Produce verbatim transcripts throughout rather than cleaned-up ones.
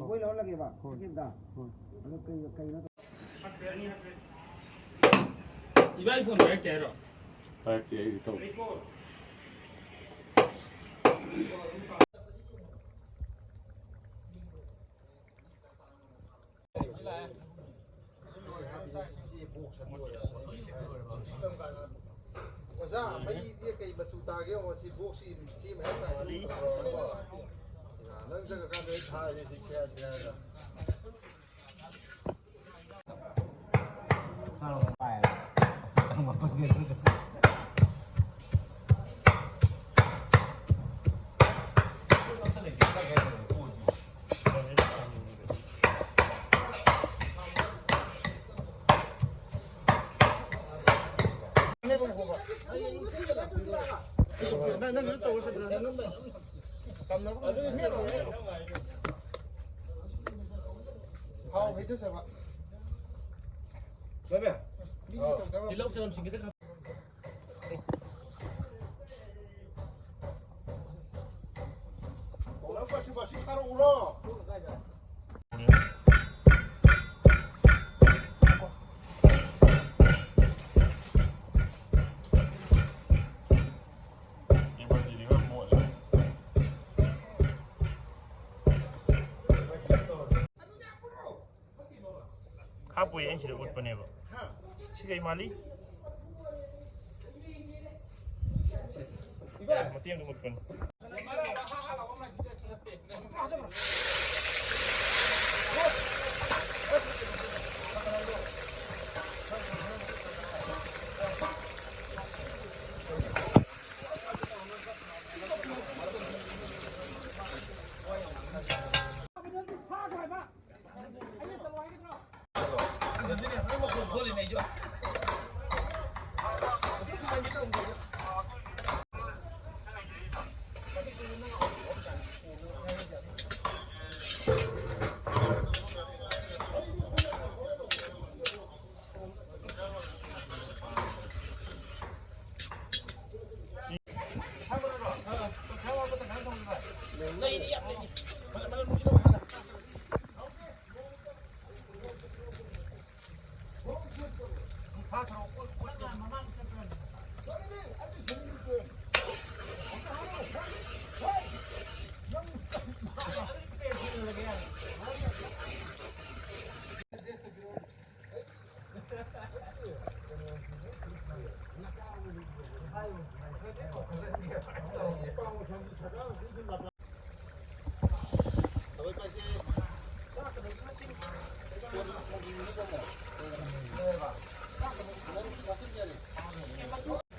ꯃꯣꯏ ꯂꯧꯍꯜꯂꯒꯦꯕ, ꯍꯣꯏ꯫ ꯆꯠꯈꯤꯕꯗ꯫ ꯍꯣꯏ꯫ ꯑꯗꯨ ꯀꯩ, ꯀꯩꯅꯣ? ꯏꯕꯥꯏ ꯐꯣꯟ ꯄꯥꯏꯔꯛꯇꯦ ꯍꯥꯏꯔꯣ? ꯄꯥꯏꯔꯛꯇꯦ, ꯑꯩꯗꯤ ꯇꯧ꯫ ꯑꯣꯖꯥ, ꯃꯩꯗꯤ ꯀꯩ ꯃꯆꯨ ꯇꯥꯒꯦ ꯌꯦꯡꯉꯣ, ꯁꯤ ꯕꯣꯛꯁꯤ ꯁꯤ ꯃꯌꯥꯝ ꯇꯥꯏ꯫ ꯅꯪ ꯆꯠꯈ꯭ꯔꯀꯥꯟꯗ ꯑꯩ ꯊꯥꯔꯒꯦ ꯁꯤ ꯁꯦ ꯁꯦ ꯍꯥꯏꯔꯒ꯫ ꯇꯤꯜꯍꯧ ꯆꯅꯝꯁꯤꯡ ꯈꯤꯇꯪ ꯍꯥꯞ-, ꯍꯥꯞꯄꯣꯏ, ꯑꯩꯅ ꯁꯤꯗ ꯎꯠꯄꯅꯦꯕ꯫ ꯁꯤ ꯀꯩ ꯃꯥꯜꯂꯤ? ꯃꯇꯦꯛ ꯑꯃ ꯎꯠꯄꯅꯤ꯫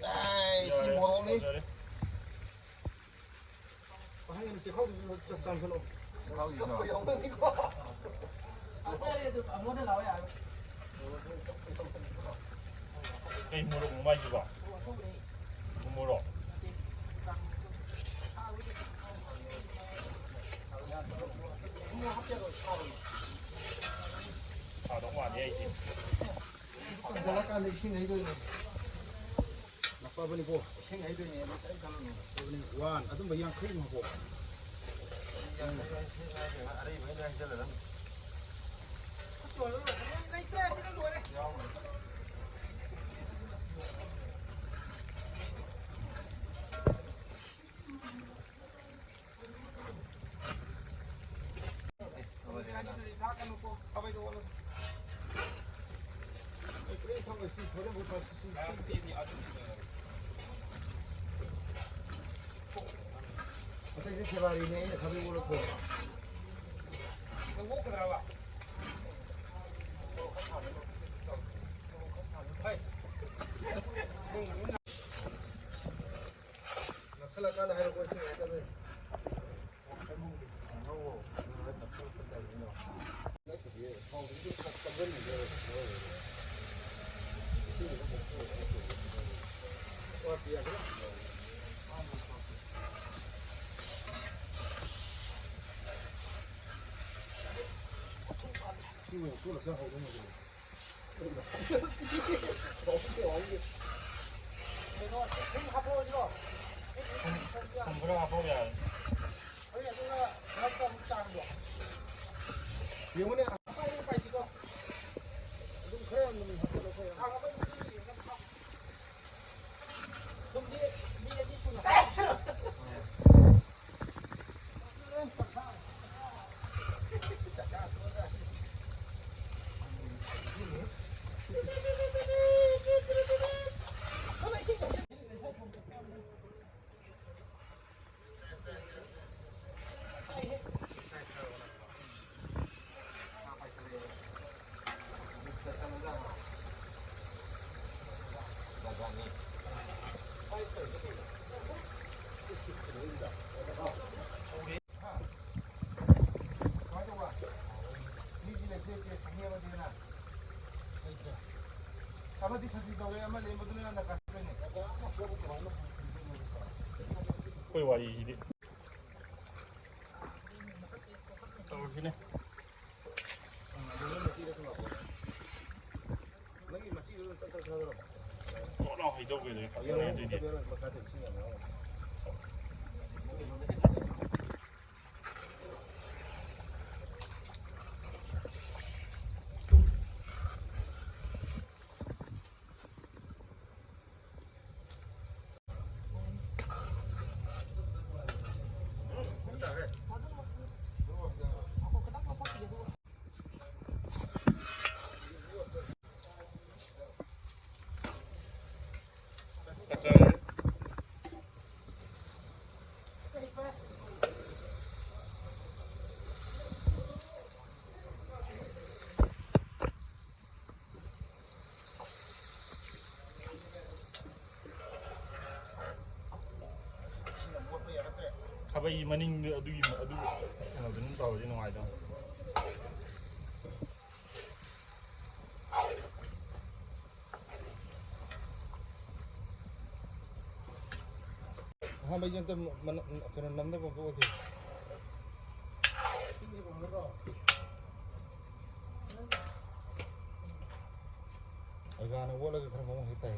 ꯑꯦ, ꯁꯤ ꯃꯣꯔꯣꯛꯅꯤ꯫ ꯆꯦꯈꯥꯎꯗꯨꯁꯨ ꯆꯥꯝꯁꯜꯂꯣ꯫ ꯆꯦꯈꯥꯎꯁꯤꯁꯨ꯫ ꯀꯩ ꯃꯣꯔꯣꯛꯅꯣ ꯃꯥꯏꯁꯤꯕꯣ? ꯎ ꯃꯣꯔꯣꯛ꯫ ꯁꯥꯗꯧ ꯃꯥꯜꯂꯦ ꯑꯩꯁꯦ꯫ ꯀꯪꯁꯤꯜꯂꯀꯥꯟꯗ ꯏꯁꯤꯡ ꯍꯩꯗꯣꯏꯅꯦ꯫ ꯅꯛꯄꯕꯅꯤꯀꯣ꯫ ꯏꯁꯤꯡ ꯍꯩꯗꯣꯏꯅꯦ, ꯑꯗꯨ ꯀꯔꯤꯝ ꯈꯜꯂꯨꯅꯨ꯫ ꯋꯥꯟ, ꯑꯗꯨꯝꯕ ꯌꯥꯡꯈꯩ ꯑꯃꯀꯣ꯫ ꯑꯔꯩꯕ ꯑꯩꯅ ꯍꯩꯖꯜꯂꯗꯝꯅꯤ꯫ ꯂꯩꯇ꯭ꯔꯦ, ꯁꯤꯅ ꯂꯣꯏꯔꯦ꯫ ꯑꯇꯩꯁꯦ ꯁꯦꯕꯥꯔꯤꯅꯦ, ꯑꯩꯅ ꯊꯕꯛ ꯑꯣꯜꯂꯛꯄ꯫ ꯅꯛꯁꯜꯂꯀꯥꯟꯗ ꯍꯥꯏꯔꯛꯑꯣ, ꯏꯁꯤꯡ ꯍꯥꯏꯔꯛꯀꯗꯣꯏꯅꯤ꯫ ꯊꯨꯝ ꯈꯔ ꯍꯥꯞꯄꯧ ꯌꯥꯔꯦ꯫ ꯌꯦꯡꯉꯨꯅꯦ, ꯑꯄꯥꯏꯕ ꯄꯥꯏꯁꯤꯀꯣ꯫ ꯑꯗꯨꯝ ꯈꯔ ꯌꯥꯝꯅ ꯍꯥꯞꯆꯤꯜꯂꯣ, ꯈꯔ ꯌꯥꯝ꯫ ꯊꯨꯝꯗꯤ ꯃꯤ ꯑꯅꯤ ꯁꯨꯅ꯫ ꯑꯃꯗꯤ ꯁꯟꯊꯤ ꯇꯧꯔꯦ, ꯑꯃ ꯂꯦꯝꯕꯗꯨꯅ ꯅꯥꯀꯥꯁꯤꯗꯅꯦ꯫ ꯑꯩꯈꯣꯏ ꯋꯥꯔꯤꯁꯤꯗꯤ ꯇꯧꯔꯁꯤꯅꯦ꯫ ꯅꯪꯒꯤ ꯃꯆꯤꯗꯨ ꯇꯛ ꯇꯛ ꯊꯥꯗꯔꯣ꯫ ꯆꯣꯠ ꯂꯥꯎ ꯍꯩꯗꯧꯒꯦꯗ ꯐꯖꯅ ꯑꯗꯨꯏꯗꯤ꯫ ꯃꯈꯥꯗ ꯏꯁꯤꯡ ꯌꯥꯝ ꯌꯥꯎꯔꯝꯒꯅꯤ꯫ ꯈꯥꯕꯩ ꯃꯅꯤꯡꯗ ꯑꯗꯨꯒꯤ, ꯑꯗꯨ ꯀꯩꯅꯣꯗꯨꯅ ꯇꯧꯔꯗꯤ ꯅꯨꯡꯉꯥꯏꯗꯧꯅꯤ꯫ ꯑꯍꯥꯟꯕꯩꯁꯦ ꯑꯝꯇ ꯃꯅ-, ꯀꯩꯅꯣ ꯅꯝꯅꯕ ꯑꯝꯇ ꯑꯣꯏꯈꯤ꯫ ꯑꯩꯒꯥꯅ ꯑꯣꯠꯂꯒ ꯈꯔ ꯃꯑꯣꯡ ꯍꯦꯛ ꯇꯥꯏ꯫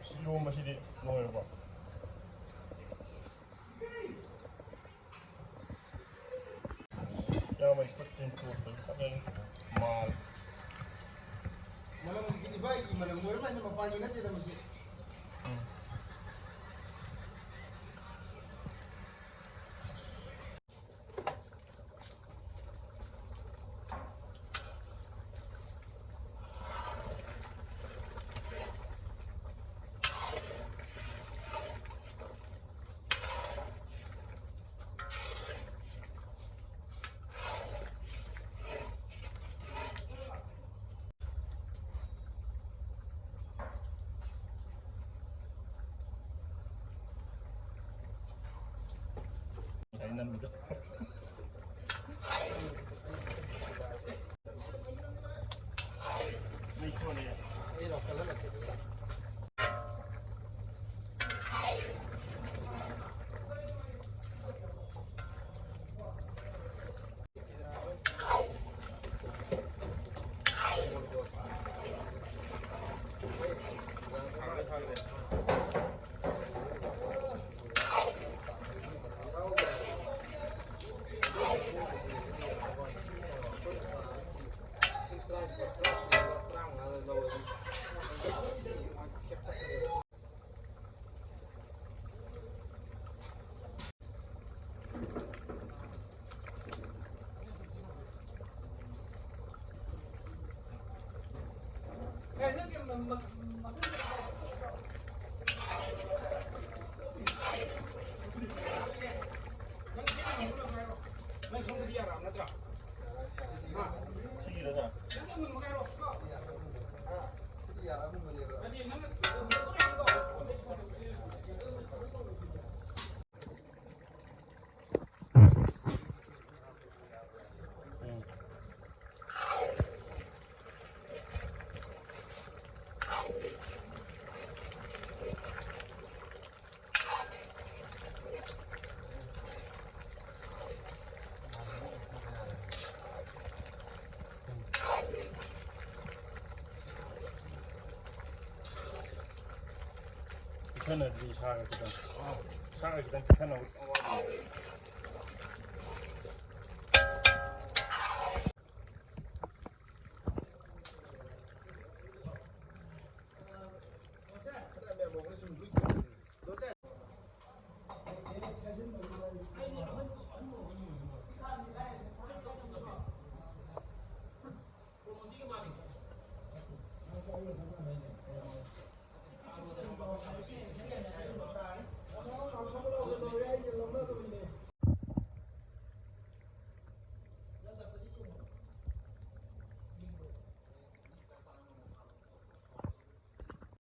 ꯁꯤ ꯏꯔꯣꯝꯕꯁꯤꯗꯤ ꯂꯣꯏꯔꯕꯣ? ꯏꯌꯥꯝꯕ, ꯈꯨꯠꯁꯤ ꯆꯣꯠꯄꯁꯤ ꯐꯖꯅ ꯃꯥꯜꯂꯦ꯫ ꯃꯅꯝꯁꯤ ꯏꯕꯥꯏꯒꯤ ꯃꯅꯝ ꯑꯣꯏꯔ ꯃꯥꯜꯂꯦ, ꯃꯄꯥꯟꯒꯤ ꯅꯠꯇꯦꯗ ꯃꯁꯤ꯫ ꯎꯝ꯫ ꯁꯥꯟꯅꯗ꯭ꯔꯤ ꯁꯥꯒ ꯈꯤꯇꯪ꯫ ꯁꯥꯒ ꯈꯤꯇꯪ ꯁꯥꯟꯅꯕ ꯈꯤꯇꯪ ꯋꯥꯠꯂꯤ꯫